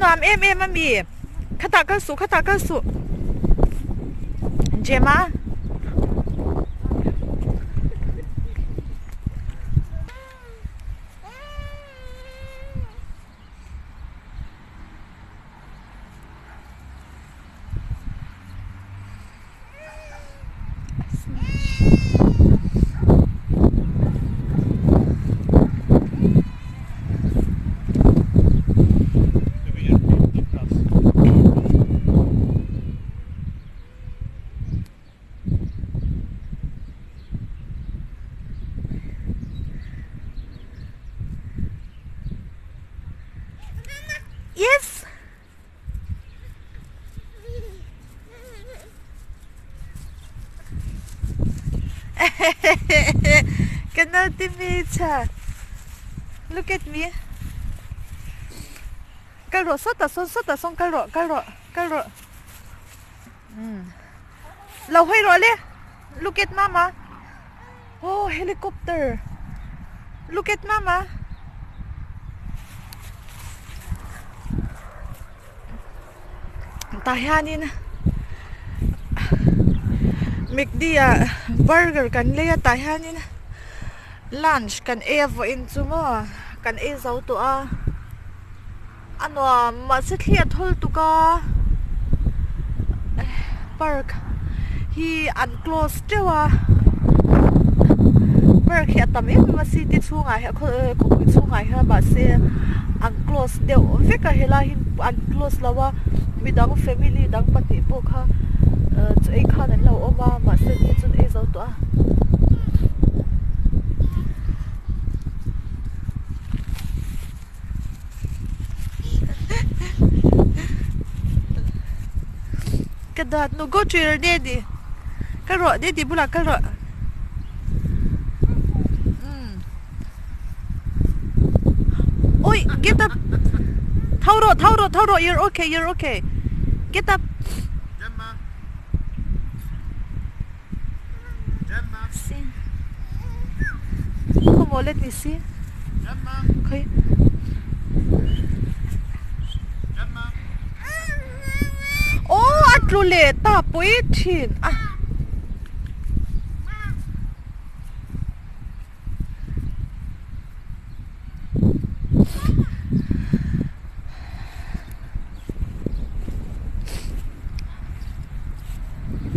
nuam em em a mi? Khatah kal suh khatah kal suh Gemma. Yes. Ka naute hmeichhia look at me kal rawh sawtah sawn sawtah sawn kal rawh kal rawh kal rawh umm lo hawi rawh le look at mama oh helicopter look at mama. Tah hianin McD ah burger kan lei a tah hianin lunch kan ei a vawiin chu maw kan ei zo tawh a a nuam mahse thli a thawl tuk a park hi an close teuh a park hi a tam em em a city chhungah hian khawpui chhungah hian mahse an close deuh vek a helai hi an close lo a midang family dang pahnih pawh kha chaw ei khan an lo awm a mahse ni chu an ei zo tawh a. Ka dat nu go to your daddy kal rawh daddy bulah kal rawh umm oi get up tho rawh tho rawh tho rawh you're okay you're okay get up see khawmaw let me see khawi aw a tlu leh ta pui thin a.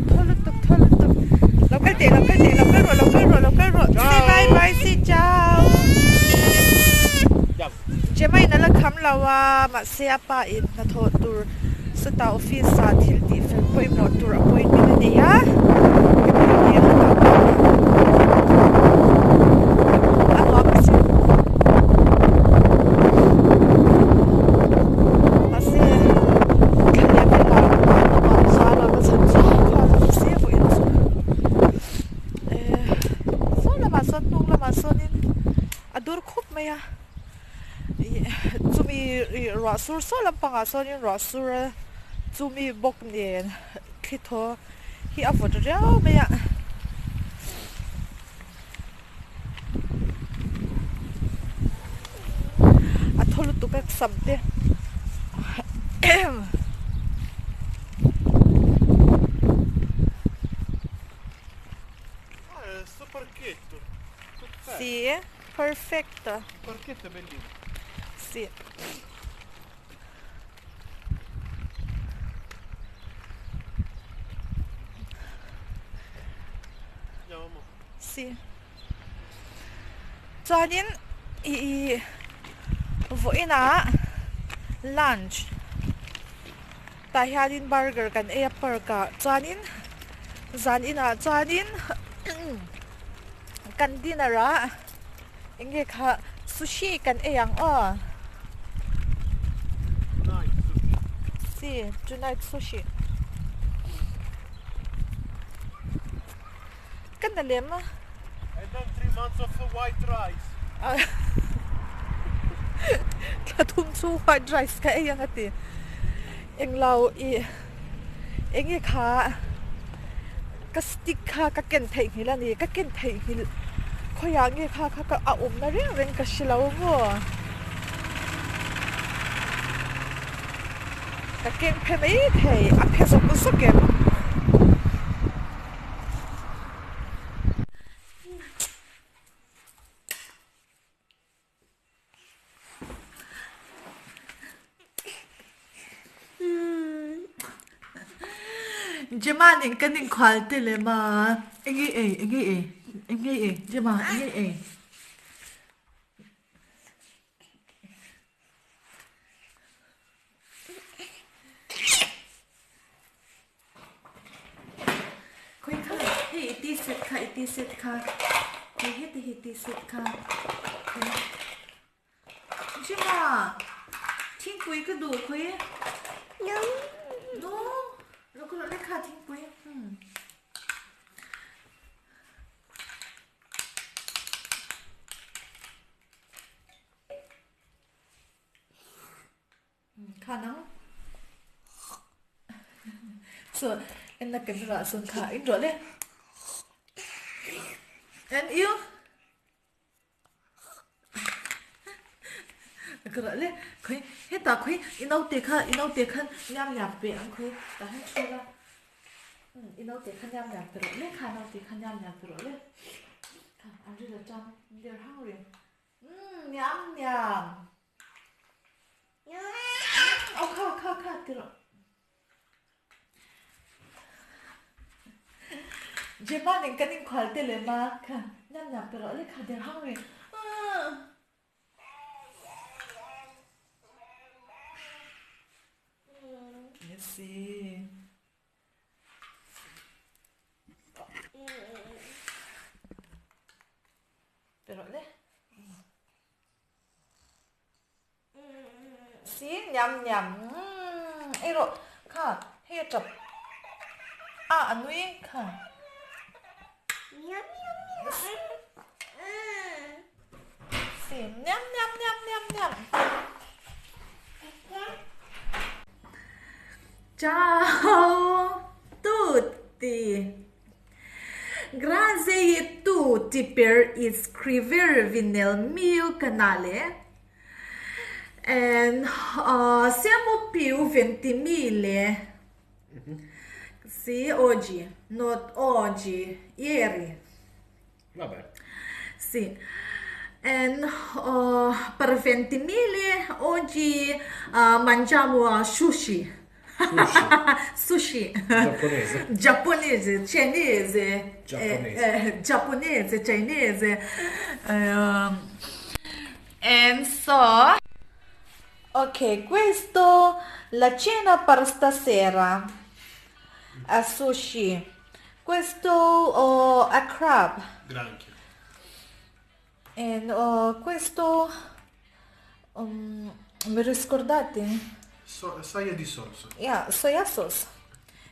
Thaw lutuk thaw lutuk lo kal teh lo kal teh lo kal rawh lo kal rawh lo kal rawh say bye bye say ciao Gemma in a la kham lo a mahse a pa in hnathawh tur sawtah office ah thil tih fel pawimawh tur appointment a nei a. A nuam a sin. Mahse thla leh velah a nuam zual a ka chhan chu kha a lo se vawiin chu eh saw lamah sawn hnung lamah sawnin a dur khup mai a ih chumi ih ruah sur saw lampangah sawnin ruah sur a chumi bawk nen thli thaw hi a vawt riau mai a. A thaw lutuk a sam te Sì, perfetto. Sì. Si. Chuanin ih vawiinah lunch tah hianin burger kan ei a park ah chuanin zan inah chuanin kan dinner ah eng nge kha sushi kan ei ang aw. Si tonight sushi. Ka na lem a. And then 3 months of white rice. Thla thum chu white rice ka ei ang a ti. Englo i eng nge kha ka stick kha ka ken theih nghilh a ni. Ka ken theih nghilh khawiah nge kha kha ka a awmna reng reng ka hre lo maw. Ka keng phe mai thei, a phe zawk zawk em? Gemma nen kan inkhual te lem a, enge ei enge ei enge ei Gemma enge ei. Khawi kha hei i t-shirt kha i t-shirt kha hei heti hi t-shirt kha Jima thingpui ka duh khawi no lo ka rawh lek kha thingpui hmm. Kha nang so en na camera ah sawn kha in rawh le and you ka rawh le khawi hetah khawi i naute kha i naute khan niam niam pe ang khawi tah hian thu la i naute kha niam niam pe rawh le kha naute kha niam niam pe rawh le kha an ri la tang they're hungry umm niam niam. Aw kha kha kha ti rawh. Gemma nen kan inkhual te lem a kha nam nam pe rawh le kha der hang reng. Si. Pe rawh le. Si niam niam umm ei rawh kha hei a tap a a nui kha si niam niam niam niam niam ciao tutti Grazie tutti per iscrivervi nel mio canale and uh, siamo più 20.000 sì oggi not oggi ieri Vabbè. Sì. And uh, per 20.000 oggi uh, mangiamo sushi. Sushi. Sushi. Giapponese. Giapponese, cinese. Giapponese. Eh, eh, giapponese, cinese. Um, and so Ok, questo la cena per stasera. A sushi. Questo oh, a crab. Granchio. And oh, questo um, mi ricordate? So, soia di sauce. Yeah, soya sauce.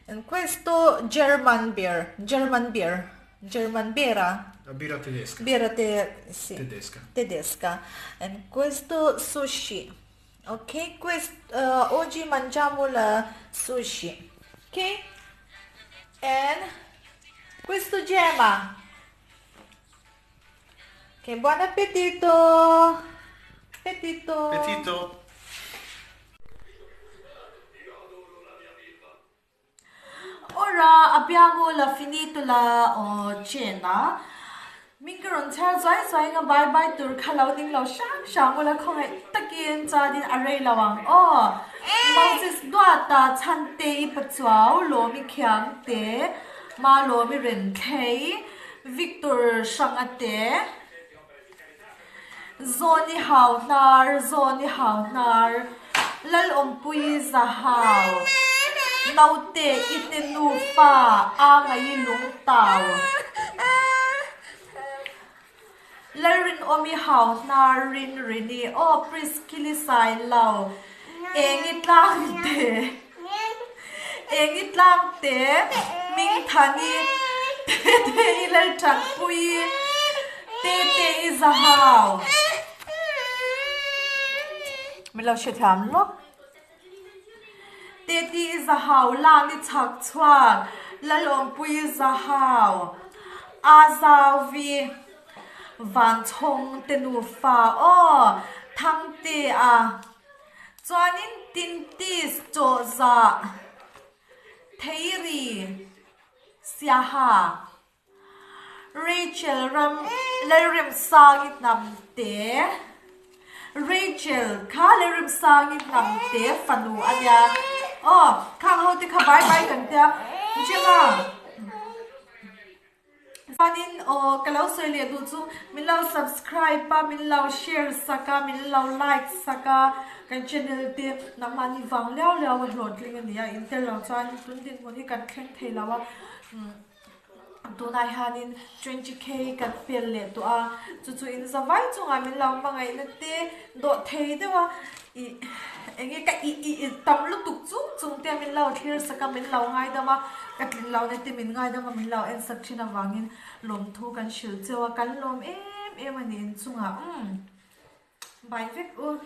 And questo German beer, German beer, German birra. La birra tedesca. Birra te, sì, tedesca. Tedesca. And questo sushi. Ok, quest, uh, oggi mangiamo la sushi. Ok? And questo gemma. Ok, buon appetito! Appetito! Appetito! Ora abbiamo la finito la oh, cena. Min ka rawn chhiar zuai zuai nga bye bye tur kha lo ning lo hrang hrang ula khawngaih takin chuanin a rei lo ang aw. Moses Duata Chhante i Pachuau Lawmi Khiangte Ma Lawmi Renthlei Victor Hranga te Zawni Hau Hnar Zawni Hau Hnar Lalawmpui Zahau Naute i te nufa a ngai lungtau Lalrinawmi Hau Hnar Rin Rini Aw Priskili Sailo Engi tlang te Engi tlang te Hmingthani Te te i Lalṭanpui Te te i Zahau Min lo hrethiam lawk. Te te i Zahau Lang i chhak chhuak Lalawmpui i Zahau A Zauvi Vanchhawng te nufa aw Thangte a Chuanin. Tintis Chawhzah Theiri Siaha Rachel ram Lalremsangi hnamte Rachel kha Lalremsangi hnamte fanu a nia aw khang ho te kha bye bye kan tia Gemma Chuanin aw ka lo sawi leh duh chu min lo subscribe a, min lo share sak a, min lo like sak a, kan channel te nangmahni vang liau liau a hlawhtling a ni a, in tel lo chuan tun dinhmun hi kan thleng thei lo a, tunah hianin 20k kan pel leh tawh a, chu chu in za vai chungah min lo hmangaihna te dawh thei deuh a, ih eng nge ka ih ih ih tam lutuk chung chung te min lo thlir sak a min lo ngaidam a ka tlin lo na te min ngaidam a min lo en sak thin avangin lawmthu kan hrilh cheu a kan lawm em em a ni inchungah umm bai vek u.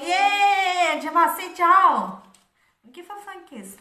Yeah, Gemma, say ciao. Give a fun kiss.